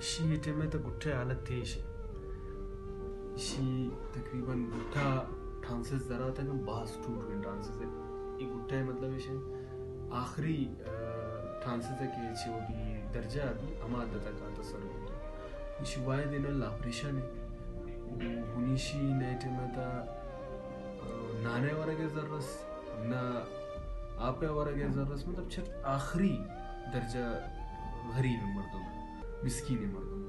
ایشی ٹیم ءَ تہ گٹے حالت ایش اِنت۔ ایشی تقریباً گٹا ٹانسز دراتگ، باز ٹوٹ ٹوٹیں ٹانسز اِنت۔ اے گٹا مطلب ایش اِنت، آخری، آ، ٹانسز اِنت کہ چہ وتی درجہ ءَ بی، ہما حد تک آتہ سر بوتہ۔ ایشی واحد نل آپریشن اِنت۔ گوں ایشی نئے ٹیم ءَ تہ، آ، نانے ورگ ءِ زر رس، نہ آپ ءِ ورگ ءِ زر رس، مطلب چہ آخری درجہ غریب مردم، مسکین مردم۔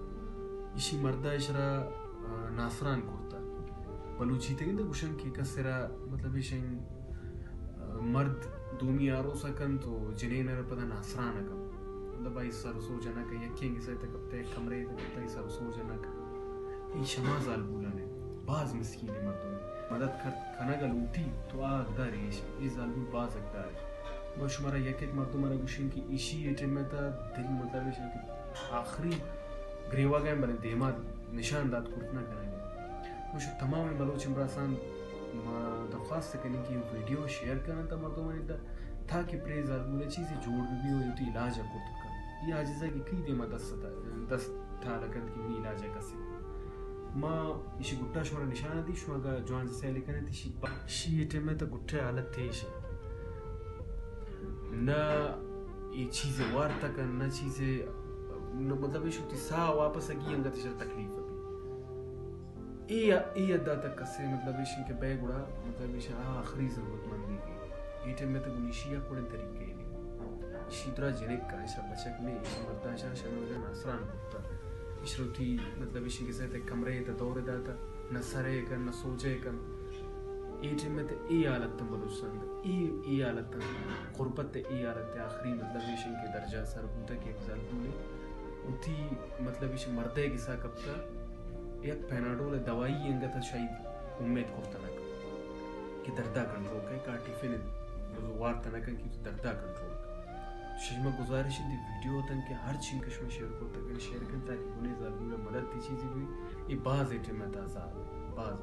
ایشی مرد ءَ ایشرا، آ، ناسران کرتہ۔ بلوچی تہ گندے گوشن کہ کس را مطلب ایش اِنت، آ، مرد دومی آروس ءَ کنت و جنین ءَ را پدا ناسران ءَ کنت۔ مطلب آئی سر و سوج ءَ نہ کنت، یکیں گس ءَ تہ کپتہ، یک کمرے ءَ تہ کپتہ، آئی سر و سوج ءَ نہ کنت۔ اے شما زالبول اِنت، باز مسکین مردم مدد کر-، کنگ ءَ لوٹی تو آ حقدار ایش، اے زالبول باز حقدار۔ ما شمارا یک یک مردم ءَ را گوشیں کہ ایشی اے ٹیم ءَ تہ دل مطلب ایش کہ آخری گریوگ ءَ، بلے دیما نشان دات کرت نہ کنگ ءَ۔ گوش تمام بلوچ امبراسان ما درخواست کنیں کہ ویڈیو شیئر کنن تا مردمانی دا، تاکہ پرے زالبول ءَ چیزے جوڑ بہ بی و وتی علاج ءَ کرت بکن۔ اے عاجز ءَ کہ کئی دیما دست تا، دست ٹال کنت کہ منی علاج ءَ کسے۔ ما ایشی گٹا شمارا نشان دی، شما اگاں جوان سیل کنت، ایشی، ایشی ٹیم ءَ تہ گٹے حالت ایش اِنت۔ نہ اے چیزے وارت کن، نہ چیزے، نہ مطلب ایش وتی ساہ واپس اگی انگت ایشرا تکلیف بی۔ اے، اے حد ءَ تک کسے مطلب ایش کہ بے گڑا مطلب ایش آ آخری ضرورت مندی بی۔ اے ٹیم ءَ تہ گوں ایشی یک وڑیں طریقے نی۔ ایشی درا جنک ءَ، ایشرا بچک نے، ایشی مرد ءَ ایشرا شمے وجہ ناسران کرتا۔ ایشرا وتی مطلب ایش کہ سیت کمرے تہ دور داتا، نہ سرے کن، نہ سوجے کن۔ اے ٹیم ءَ تہ اے حالت تہ بلوچستان تہ، اے، اے حالت تہ غربت تہ اے حالت تہ آخری مطلب ایش کہ درجہ سر بوتا کہ یک زالبولے وتی مطلب ایش مردے گسا کپتا، یک پیناڈول دوائی انگت شاید امید کرتا نہ کہ دردا کنٹرول کن، کاٹیفین وارت نہ کن کہ دردا کنٹرول کن۔ شما گزارش دی ویڈیو تن کہ ہر چین کہ شما شیئر کرتا کن، شیئر کن تاکہ گنے زالبول مدد تی چیزی بی۔ اے باز اے ٹیم تازہ، باز